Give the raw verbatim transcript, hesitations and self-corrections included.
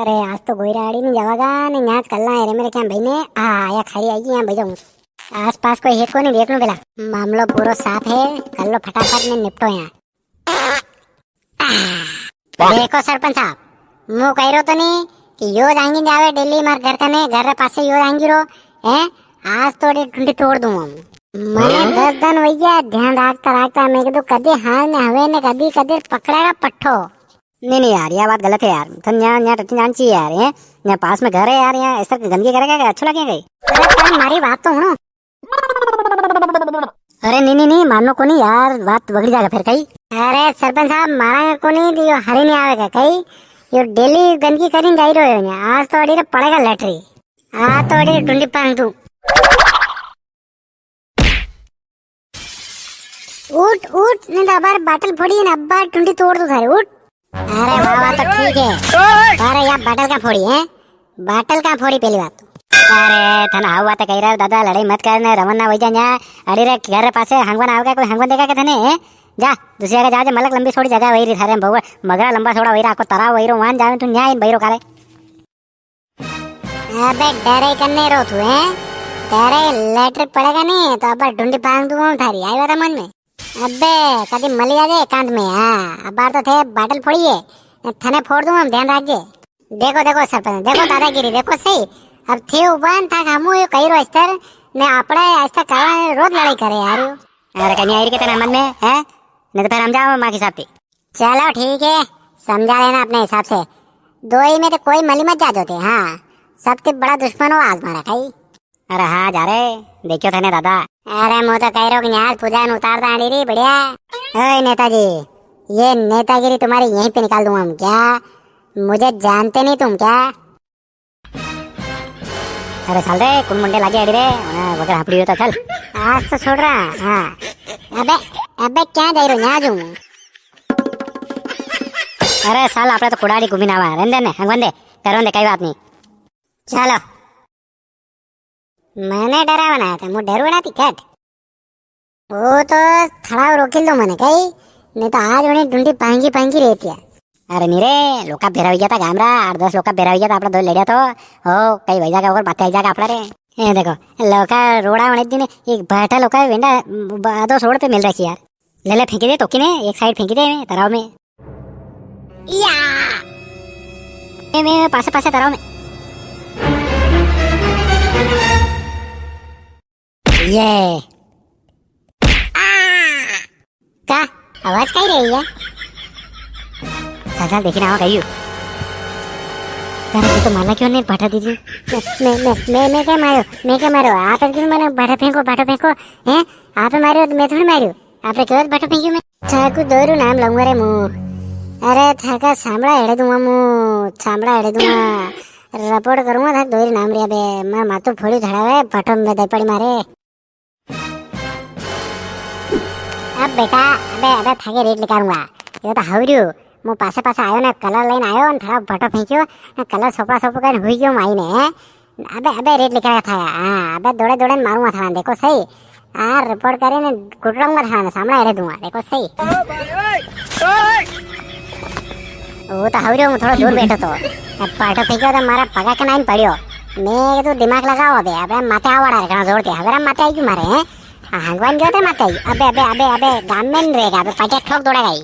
अरे, आज तो गोईरा आड़ी नी जावागा, ने न्याज कल्ला है रे मेरे क्या भाई ने। आ, या खाली आई गई, यहाँ भाई जाऊँ। आसपास कोई है को नी, देख लूँ पेला। मामलो पूरो साफ है, कर लो फटाफट ने निपटो यहाँ। देखो सरपंच साहब, मु कह रो तो नी कि यो जांगी जावे डेली मार घर कने, घर रे पासे यो जांगी रो, हैं? आज तो अड़ी टुंडी तोड़ दूं हूँ। मने हाँ? दस दन वई गया, ध्यान राखता राखता मैं कीधु कदी हाथ ने हवे ने कदी कदी पकड़ेगा पट्ठो। नी, नी यार, या बात गलत है यार। तो न्या, न्या टट्टी जान चाहिए यार, हैं? न्या पास में घर है यार, यहाँ ऐसा गंदगी करेगा क्या? अच्छा लगे कई? अरे, पर मारी बात तो हुणो। अरे नी, नी, नी, मानो कोनी यार, बात बगड़ी जागा फिर कई। अरे सरपंच साहब, मारा कोनी तो यो हरी नी आवेगा कई। यो डेली गंदगी करीन जाई रह्यो है। आज तो अड़ी रे पड़ेगा लैटरी। आज तो अड़ी रे टुंडी पांग तू। उठ, उठ, नी तो अबार बाटल फोड़ी ने अबार टुंडी तोड़ दूं थारे, उठ। अरे वाह, वाह, तो ठीक है। अरे यार, बाटल का फोड़ी है? बाटल का फोड़ी पहली बात तो। अरे, थने हाउ बात कही रहा दादा, लड़ाई मत कर ने, रवाना वई जा न्या। अड़ी रे घर रे पासे हंगवन आवेगा, कोई हंगवन देगा के थने, हैं? जा, दूसरी जगह जा, जे मलक लंबी सोड़ी जगह वई री थारे, बहु-, मगरा लंबा सोड़ा वई रा, आको तराव वई रो, वान जावे तू न्या इन बई रो कारे। अबे डरे कन्ने रो तू, हैं? तेरे लेटर पड़ेगा नी, तो अब टुंडी पांग दूंगा थारी, आई बात मन में। अबे, कदी मली आ जाए एकांत में, हाँ, अबार तो थे बाटल फोड़ी है, थने फोड़ दूंगा हम, ध्यान रख जे। देखो, देखो सरपंच, देखो दादागिरी, देखो सही। अब थे उबान था हमू यो कही रो अस्तर, ने आपड़े अस्तर करवा रोज लड़ाई करे यार यो। अरे कन्या आई री के तेरे मन में, हैं? नी तो फिर हम जाओ माँ के साथ ही। चलो ठीक है, समझा लेना अपने हिसाब से। दोई में तो कोई मली मत जा दो थे, हाँ। सबसे बड़ा दुश्मन हो आज मारा खाई। अरे हाँ जा रे, देखियो थने दादा। अरे मु तो कह रहा हूँ कि न्याज पूजा न उतार दांडी री बढ़िया। ओए नेताजी, ये नेतागिरी तुम्हारी यहीं पे निकाल दूंगा हम क्या? मुझे जानते नहीं तुम क्या? अरे साल रे, कुण मुंडे लागे अड़ी रे, उन्हें वगर हापड़ी हो तो चल। आज तो छोड़ रहा, हाँ। अबे, अबे क्या जाई रो, न्याज हूँ। अरे साल, आपने तो कुड़ाड़ी घूमी ना आवा, रहने दे ने, हंगवन दे, करवन दे, कई बात नहीं। चलो। मैंने डरावना है, तो मु डरवना थी कट। वो तो थड़ा रोकिल दो मने कई, नी तो आज उन्हें डुंडी पांगी पांगी रहती है। अरे नी रे, लोका भेरा हुई गया था गामरा, आठ दस लोका भेरा हुई गया था, आपड़ा दो लड़िया तो, हो, कई वही जागा और बातें आई जागा आपड़ा रे। ए देखो, लोका रोड़ा होने दिन एक भाटा लोका वेंडा, ब-, आधो रोड पे मिल रखी यार। ले ले फेंकी दे तोकी ने, एक साइड फेंकी दे तालाब में। या। ए, में, में, पासे, पासे तालाब में। ये। आ! का आवाज काई रही है? साल साल देखी ना हो गई। अरे तू तो माला क्यों नहीं बैठा दीदी? मैं, मैं, मैं, मैं, मैं क्या मारो? मैं क्या मारो? आप एक दिन मैंने बैठा फेंको, बैठा फेंको, हैं? आप मारो, मैं थोड़ी मारू। आपने क्यों बैठो फेंक्यो में? थाकू दोयरू नाम लूंगा रे मु। अरे थाका सामड़ा हेड़े दूंगा मु, सामड़ा हेड़े दूंगा। रिपोर्ट करूंगा थाक दोयरू नाम रे बे। मैं मातू फोड़ी धड़ावे, भटो में दे पड़ी मारे। अब बेटा, अबे, अबे थाके रेट निकालूंगा। यो तो हवरियो, मु पासे पासे आयो ने कलर लेन आयो ने थारा भटो फेंक्यो, ने कलर सोपड़ा सोपड़ा कर हुई गयो माई ने। अबे, अबे, रेट लिखा था। हाँ, अबे, दौड़े, दौड़े मारूंगा थाने, देखो सही। हाँ, रिपोर्ट करे ने, कुटरूंगा थाने, सामने अड़े दूंगा, देखो सही। वो तो हवरियो, हूँ थोड़ा दूर बैठो तो। अब पाटो फेंक्यो तो मारा पगा के नाइन पड़ियो। मैं तो दिमाग लगाओ अबे, अबे, माथे आवाड़ा रखना जोर के, हवेरा माथे आई क्यों मारे, हैं? हाँ, हंगवान गयो तो माथे आई। अबे, अबे, अबे, अबे, गाम में नहीं रहेगा, अबे, पाटिया ठोक दौड़ेगा ही।